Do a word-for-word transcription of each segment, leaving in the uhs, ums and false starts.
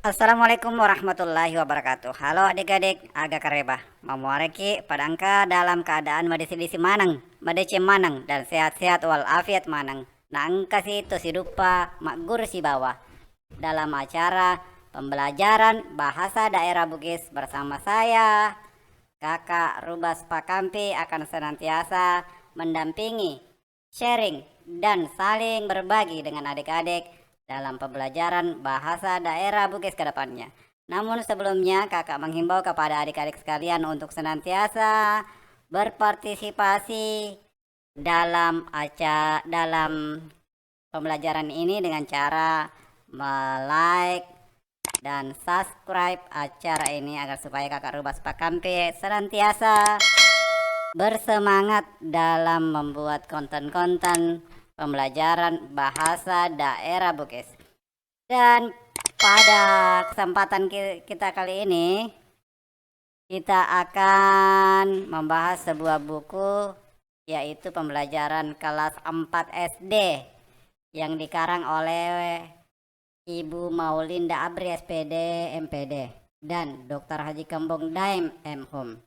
Assalamualaikum warahmatullahi wabarakatuh. Halo adik-adik, aga kareba? Mamuareki padangka dalam keadaan madisi-disi maneng, madeceng maneng, dan sehat-sehat walafiat maneng. Naengkasi tosiduppa magguru sibawa dalam acara pembelajaran bahasa daerah Bugis bersama saya, Kakak Rubas Pakampi, akan senantiasa mendampingi, sharing, dan saling berbagi dengan adik-adik dalam pembelajaran bahasa daerah Bugis ke depannya. Namun sebelumnya, Kakak menghimbau kepada adik-adik sekalian untuk senantiasa berpartisipasi dalam aca-, dalam pembelajaran ini dengan cara me-like dan subscribe acara ini agar supaya Kakak Rubas Pakampi senantiasa bersemangat dalam membuat konten-konten pembelajaran bahasa daerah Bugis. Dan pada kesempatan ki-, kita kali ini, kita akan membahas sebuah buku, yaitu pembelajaran kelas empat S D yang dikarang oleh Ibu Maulinda Abri, S P D, M P D, dan Doktor Haji Kembong Daeng, M Hum,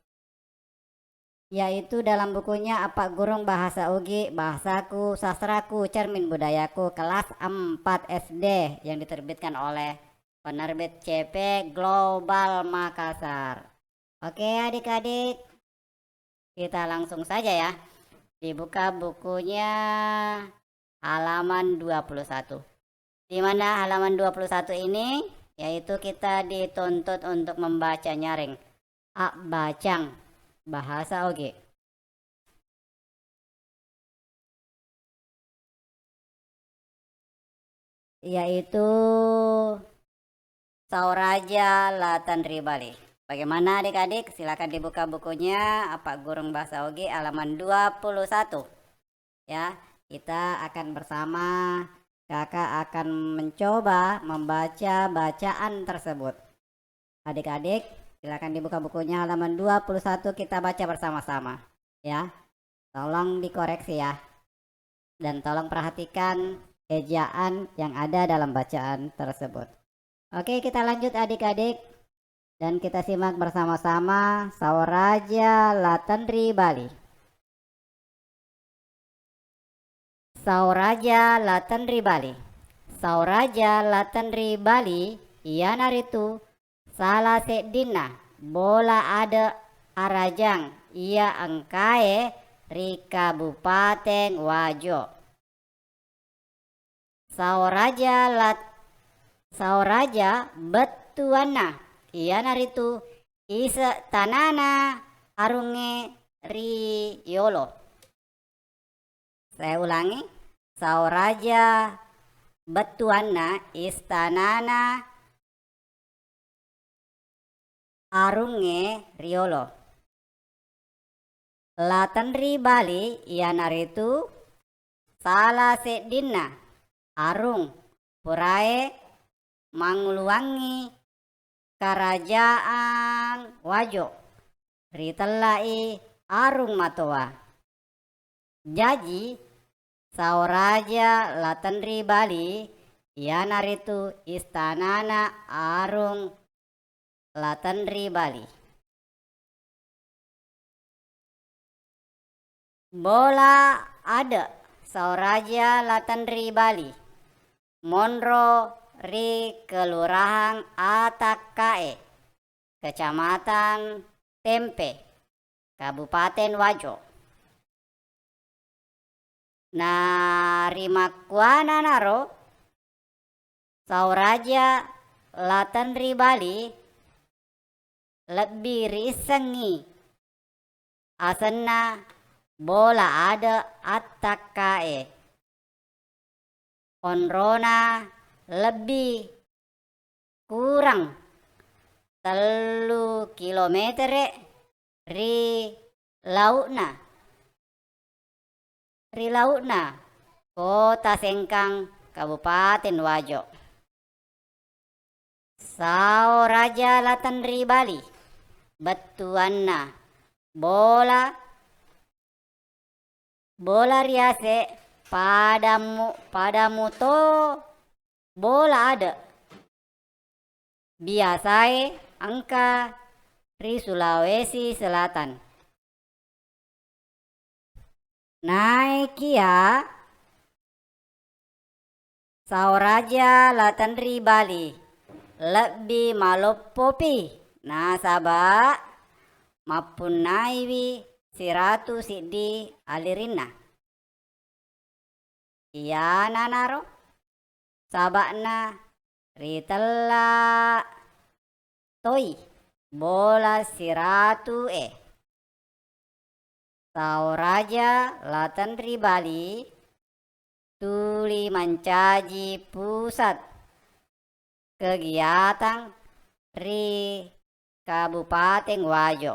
yaitu dalam bukunya Apa Gurung Bahasa Ugi, Bahasaku, Sastraku, Cermin Budayaku, kelas empat S D yang diterbitkan oleh penerbit C P Global Makassar. Oke, adik-adik, kita langsung saja ya. Dibuka bukunya halaman dua puluh satu. Di mana halaman dua puluh satu ini, yaitu kita dituntut untuk membaca nyaring. Abbacang, bahasa Ogi. Yaitu Saoraja La Tenri Bali. Bagaimana adik-adik? Silakan dibuka bukunya, Apa Gurung Bahasa Ogi, halaman dua puluh satu. Ya, kita akan bersama, Kakak akan mencoba membaca bacaan tersebut. Adik-adik, silakan dibuka bukunya halaman dua puluh satu, kita baca bersama-sama. Ya, tolong dikoreksi ya. Dan tolong perhatikan ejaan yang ada dalam bacaan tersebut. Oke, kita lanjut adik-adik. Dan kita simak bersama-sama Saoraja La Tenri Bali. Saoraja La Tenri Bali. Saoraja La Tenri Bali iyanaritu sala seddinna bola ade arajang iya engkae ri Kabupateng Wajo. Saoraja La-, Saoraja bettuanna iyanaritu ise tanana arungnge ri yolo. Saya ulangi, Saoraja bettuanna istanana arungnge riyolo. La Tenri Bali iyanaritu sala seddinna arung purae manguluangngi Karajaan Wajo, ritellai Arung Matoa. Jaji, Saoraja La Tenri Bali iyanaritu istanana Arung La Tenri Bali. Bola ade Saoraja La Tenri Bali monro ri Kelurahan Atakkae, Kecamatan Tempe, Kabupaten Wajo. Na rimakkuananaro, Saoraja La Tenri Bali lebbi riissengngi asenna Bola Ade Attakkae. Onrona lebbi kurang tellu kilometere ri lau'na, ri lau'na Kota Sengkang, Kabupaten Wajo. Saoraja La Tenri Bali, bettuanna bola, bola riase padammu, padamu to bola ade. biasaé engka ri Sulawesi Selatan. Naékiya Saoraja La Tenri Bali lebbi maloppopi nasaba mappunnaiwi siratu siddi alirinna. Iyananaro saba'na ritella toi bola siratu e. Saoraja La Tenri Bali tuli mancaji pusat kegiatan ri Kabupaten Wajo.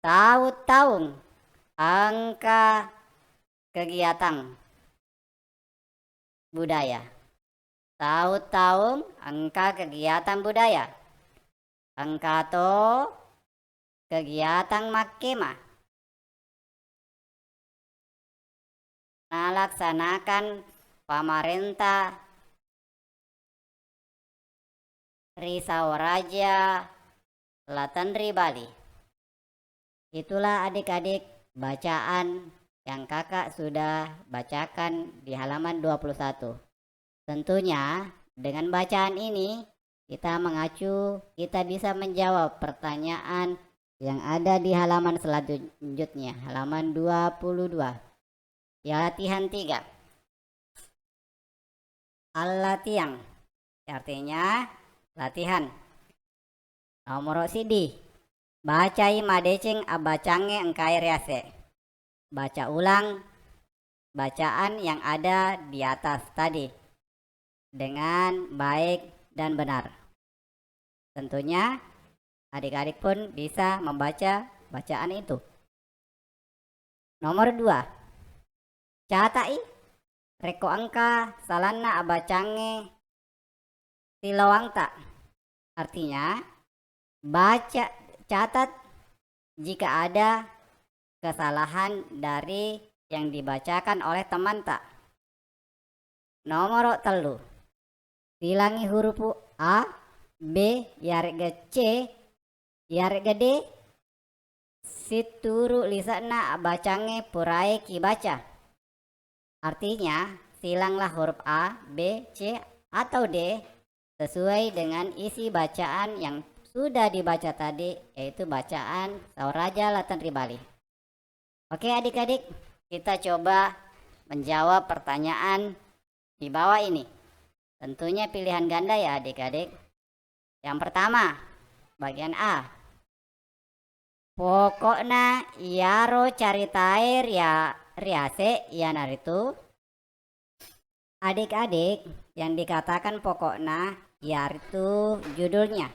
Taung-taung engka kegiatan budaya. Taung-taung engka kegiatan budaya. Engka to kegiatan makkema nalaksanakan pamarenta ri Saoraja La Tenri Bali. Itulah adik-adik bacaan yang kakak sudah bacakan di halaman dua puluh satu. Tentunya dengan bacaan ini kita mengacu, kita bisa menjawab pertanyaan yang ada di halaman selanjutnya, halaman dua puluh dua. Ya, latihan tiga. Allatiang, artinya latihan. Nomoro siddi, bacai madeceng abbacangnge engkae riase. Baca ulang bacaan yang ada di atas tadi dengan baik dan benar. Tentunya adik-adik pun bisa membaca bacaan itu. Nomor dua, catai rekko engka salanna abacangnge silawangta. Artinya, baca, catat jika ada kesalahan dari yang dibacakan oleh temanta. Nomoro tellu, silangi hurupu A, B, yaregga C, yaregga D, sitturu lise'na abbacangnge purae kibaca. Artinya, silanglah huruf A, B, C, atau D sesuai dengan isi bacaan yang sudah dibaca tadi, yaitu bacaan Saoraja La Tenri Bali. Oke, adik-adik, kita coba menjawab pertanyaan di bawah ini. Tentunya pilihan ganda ya, adik-adik. Yang pertama, bagian A. Pokokna iyaro caritae ria-, riase iyanaritu, adik-adik, yang dikatakan pokokna yaritu judulnya.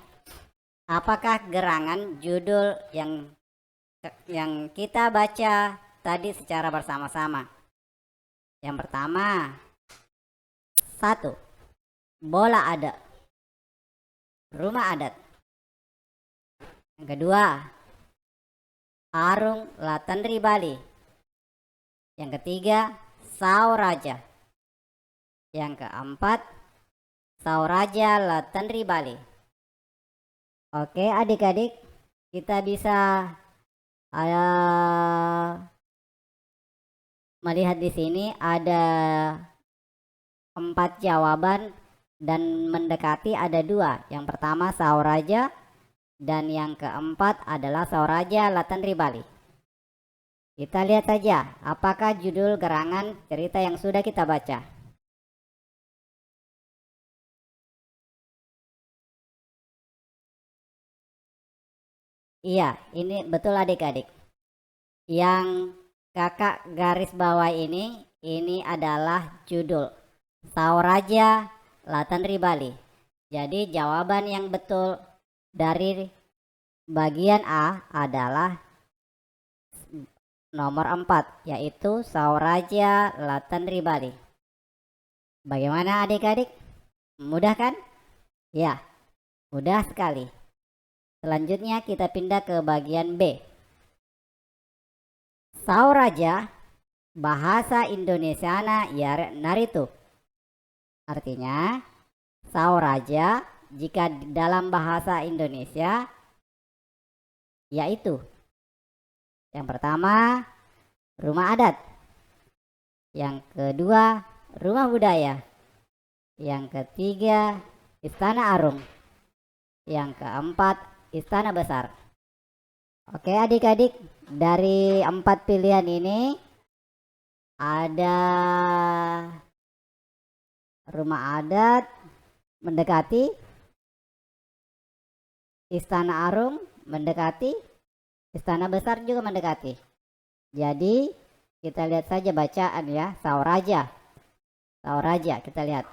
Apakah gerangan judul yang, yang kita baca tadi secara bersama-sama? Yang pertama, satu, bola adat, rumah adat. Yang kedua, Arung La Tenri Bali. Yang ketiga, Saoraja. Yang keempat, Saoraja La Tenri Bali. Oke, adik-adik, kita bisa, eh, melihat di sini ada empat jawaban dan mendekati ada dua. Yang pertama Saoraja dan yang keempat adalah Saoraja La Tenri Bali. Kita lihat saja apakah judul gerangan cerita yang sudah kita baca. Iya, ini betul adik-adik. Yang kakak garis bawah ini, ini adalah judul Saoraja La Tenri Bali. Jadi jawaban yang betul dari bagian A adalah nomor empat, yaitu Saoraja La Tenri Bali. Bagaimana adik-adik? Mudah kan? Ya, mudah sekali. Selanjutnya kita pindah ke bagian B. Saoraja, bahasa Indonesiana yare-, naritu. Artinya, Saoraja, jika dalam bahasa Indonesia, yaitu yang pertama, rumah adat. Yang kedua, rumah budaya. Yang ketiga, istana arung. Yang keempat, istana besar. Oke, adik-adik, dari empat pilihan ini ada rumah adat mendekati, istana arung mendekati, istana besar juga mendekati. Jadi, kita lihat saja bacaan ya, Saoraja. Saoraja, kita lihat.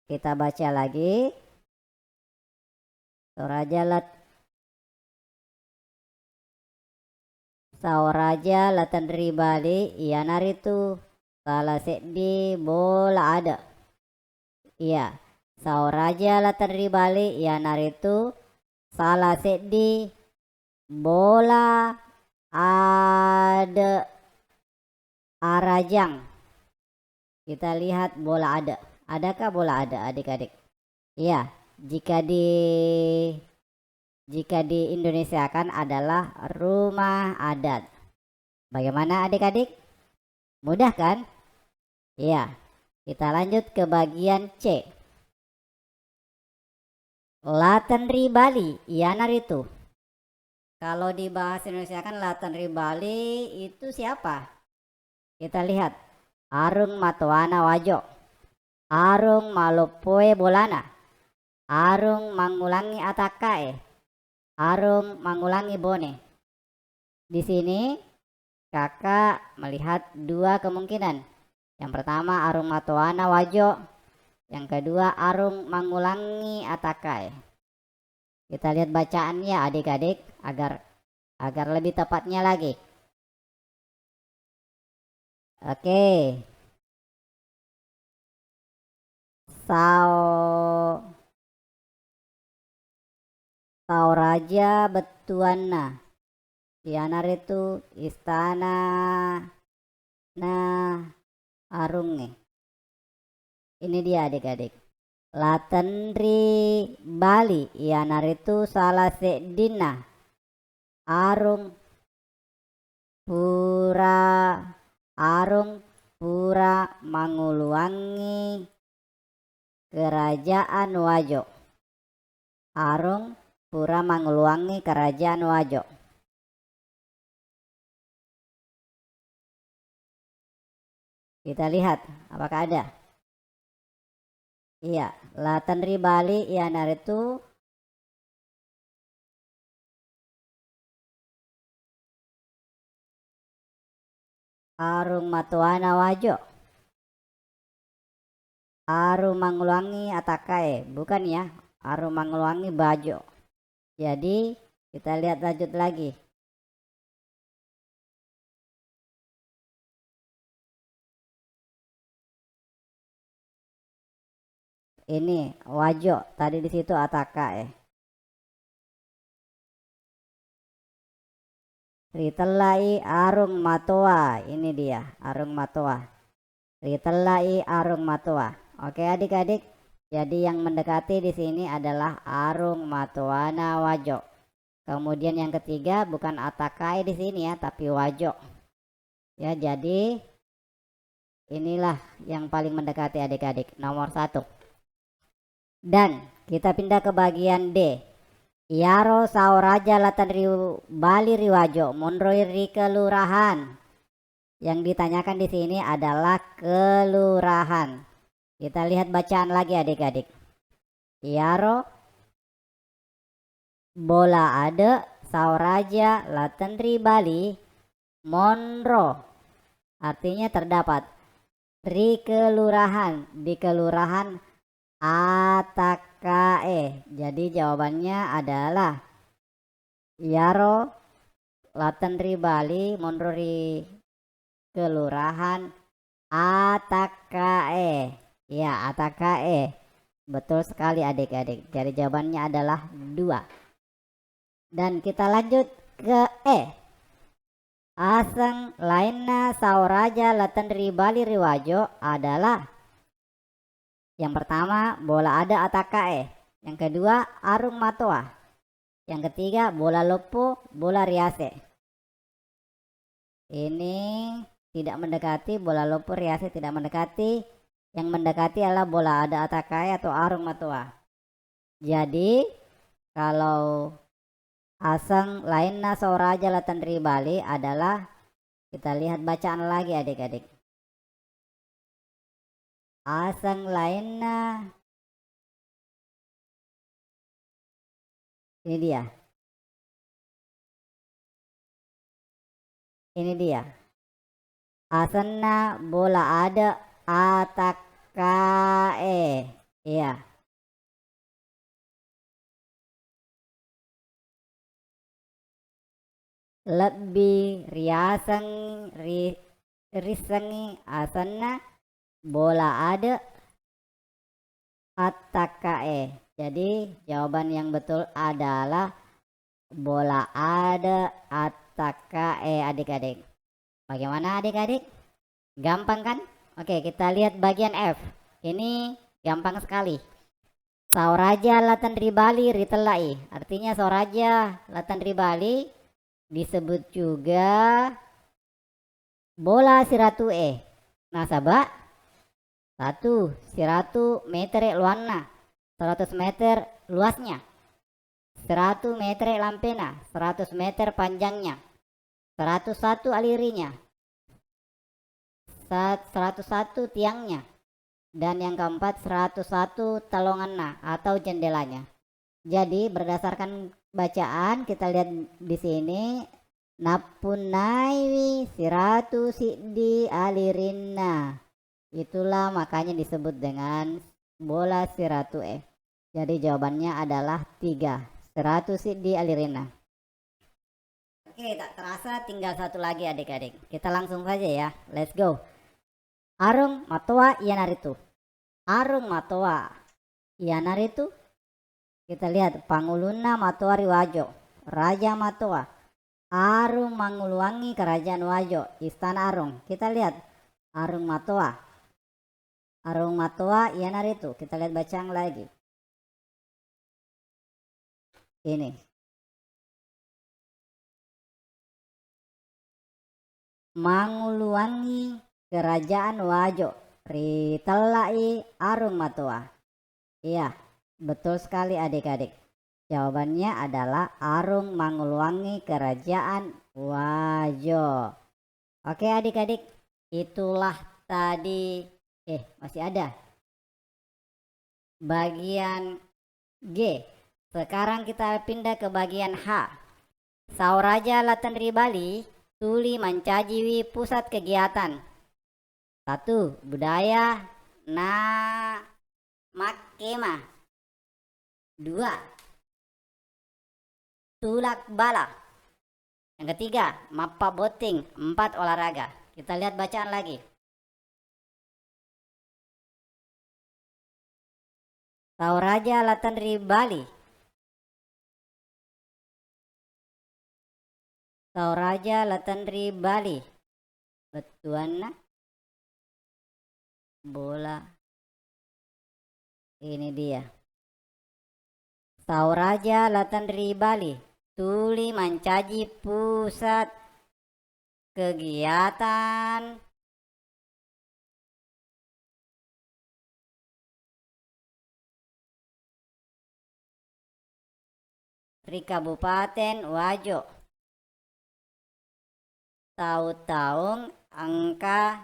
Kita baca lagi. Saoraja lat-, Saoraja Latenribali iyanaritu sala seddi bola ade. Iya, Saoraja Latenribali iyanaritu sala seddi bola ade arajang. Kita lihat bola ade. Adakah bola ade, adik-adik? Iya, jika di, jika di Indonesia kan adalah rumah adat. Bagaimana, adik-adik? Mudah kan? Iya. Kita lanjut ke bagian C. Latenribali, iyanaritu. Kalau di bahasa Indonesia kan Latenribali itu siapa? Kita lihat. Arung matoana Wajo. Arung maloppoe bolana. Arung mangulangi atakkae. Arung mangulangi bone. Di sini kakak melihat dua kemungkinan. Yang pertama, arung matoana Wajo. Yang kedua, arung mangulangi atakkae. Kita lihat bacaan ya, adik-adik, agar, agar lebih tepatnya lagi. Oke. Sao-, Saoraja bettuanna. Iyanaritu istana na arungnge. Ini dia, adik-adik. Latenribali, iyanaritu sala seddinna arung pura, arung pura manguluangngi Kerajaan Wajo. Arung pura manguluangngi Kerajaan Wajo. Kita lihat apakah ada. Iya, Latenribali iyanaritu arung matoana Wajo. Arung manguluangngi atakkae, bukan ya, arung manguluangngi Bajo. Jadi, kita lihat lanjut lagi. Ini Wajo, tadi di situ atakkae. Ritellai arung matoa, ini dia, arung matoa. Ritellai arung matoa. Oke, adik-adik. Jadi yang mendekati di sini adalah arung matoana Wajo. Kemudian yang ketiga bukan atakkae di sini ya, tapi Wajo. Ya, jadi inilah yang paling mendekati adik-adik, nomor satu. Dan kita pindah ke bagian D. Iyaro Saoraja Latenribali ri Wajo monroi ri kelurahan. Yang ditanyakan di sini adalah kelurahan. Kita lihat bacaan lagi, adik-adik. Iyaro bola ade Saoraja Latenribali monro. Artinya terdapat. Ri kelurahan, di kelurahan atakkae. Jadi jawabannya adalah iyaro Latenribali monro ri kelurahan atakkae. Ya, atakkae. Betul sekali, adik-adik. Jadi jawabannya adalah dua. Dan kita lanjut ke E. Aseng lainna Saoraja Latenribali ri Wajo adalah Yang pertama, bola ada atakkae. Yang kedua, arung matoa. Yang ketiga, bola loppo, bola riase. Ini tidak mendekati, bola loppo riase tidak mendekati. Yang mendekati adalah bola ada atakkae atau arung matoa. Jadi, kalau aseng lainna Saoraja La Tenribali adalah, kita lihat bacaan lagi, adik-adik. Aseng lainna, ini dia. Ini dia. Asenna bola ada atakkae. Iya. Lebbi riaseng, ri-, risengngi asenna bola ada atakkae. Jadi, jawaban yang betul adalah bola ada atakkae, adik-adik. Bagaimana, adik-adik? Gampang, kan? Oke, kita lihat bagian F. Ini gampang sekali. Saoraja La Tenribali ritellai. Artinya, Saoraja La Tenribali disebut juga bola siratu e. Nasaba, satu, siratu meter loanna, seratus meter luasnya. Siratu meter lampena, seratus meter panjangnya, seratus satu alirinya, sat-, seratus satu tiangnya, dan yang keempat, seratus satu talonganna atau jendelanya. Jadi, berdasarkan bacaan, kita lihat di sini, nappunnaiwi siratu siddi alirinna. Itulah makanya disebut dengan bola siratu e. Jadi, jawabannya adalah tiga, siratu siddi alirinna. Oke, tak terasa tinggal satu lagi, adik-adik. Kita langsung saja, ya. Let's go. Arung matoa iyanaritu. Arung matoa iyanaritu, kita lihat, pangulunna matoa ri Wajo, Raja Matoa. Arung manguluangngi kerajaan Wajo, Istana Arung. Kita lihat, Arung Matoa. Arung Matoa iyanaritu, kita lihat bacaan lagi. Ini. Manguluangngi kerajaan Wajo, ritellai Arung Matoa. Iya, betul sekali, adik-adik. Jawabannya adalah Arung manguluangngi kerajaan Wajo. Oke, adik-adik, itulah tadi, eh, masih ada bagian G. Sekarang kita pindah ke bagian H. Saoraja La Tenribali tuli mancajiwi pusat kegiatan. Satu, budaya na makkema. Dua, tulak bala. Yang ketiga, mappabbotting. Empat, olahraga. Kita lihat bacaan lagi. Saoraja La Tenribali. Saoraja La Tenribali. Bettuanna bola. Ini dia. Saoraja La Tenribali tuli mancaji pusat kegiatan ri Kabupaten Wajo. Taung-taung engka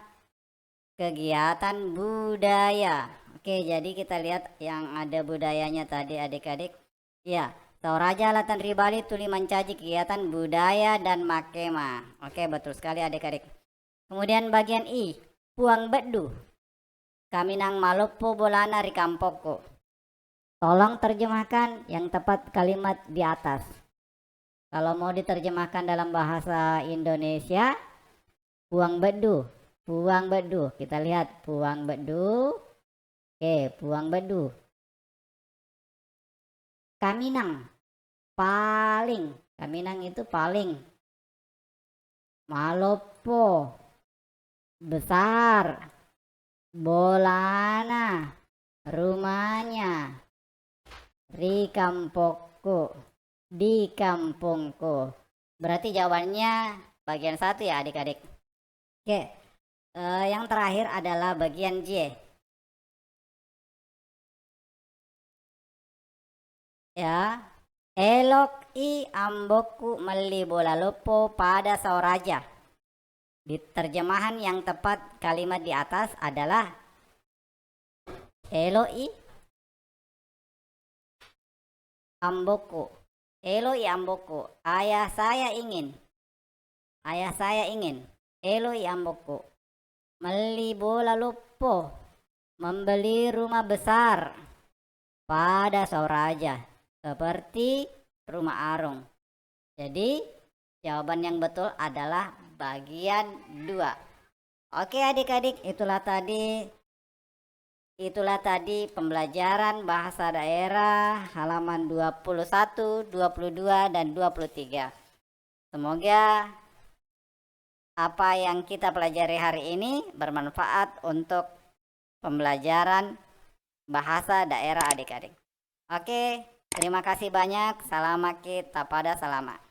kegiatan budaya. Oke, jadi kita lihat yang ada budayanya tadi, adik-adik. Ya, Saoraja La Tenribali tuli mancaji kegiatan budaya dan makkema. Oke, betul sekali, adik-adik. Kemudian bagian I, Puang Beddu. Kaminang maloppo bolana ri kampokku. Tolong terjemahkan yang tepat kalimat di atas. Kalau mau diterjemahkan dalam bahasa Indonesia, Puang Beddu. Puang Beddu. Kita lihat Puang Beddu. Oke, Puang Beddu. Kaminang. Paling. Kaminang itu paling. Maloppo. Besar. Bolana. Rumahnya. Ri kampokku. Di kampungku. Berarti jawabannya bagian satu ya, adik-adik. Oke. Eh, yang terakhir adalah bagian J. Ya. Eloq i ambokku melli bola loppo pada Saoraja. Di terjemahan yang tepat kalimat di atas adalah eloq i ambokku. Eloq i ambokku. Ayah saya ingin. Ayah saya ingin. Eloq i ambokku. Melli bola loppo. Membeli rumah besar. Pada Saoraja. Seperti rumah Arung. Jadi, jawaban yang betul adalah bagian dua. Oke, adik-adik, itulah tadi itulah tadi pembelajaran bahasa daerah halaman dua puluh satu, dua puluh dua, dan dua puluh tiga. Semoga apa yang kita pelajari hari ini bermanfaat untuk pembelajaran bahasa daerah adik-adik. Oke, terima kasih banyak. Salamaki tapada salama.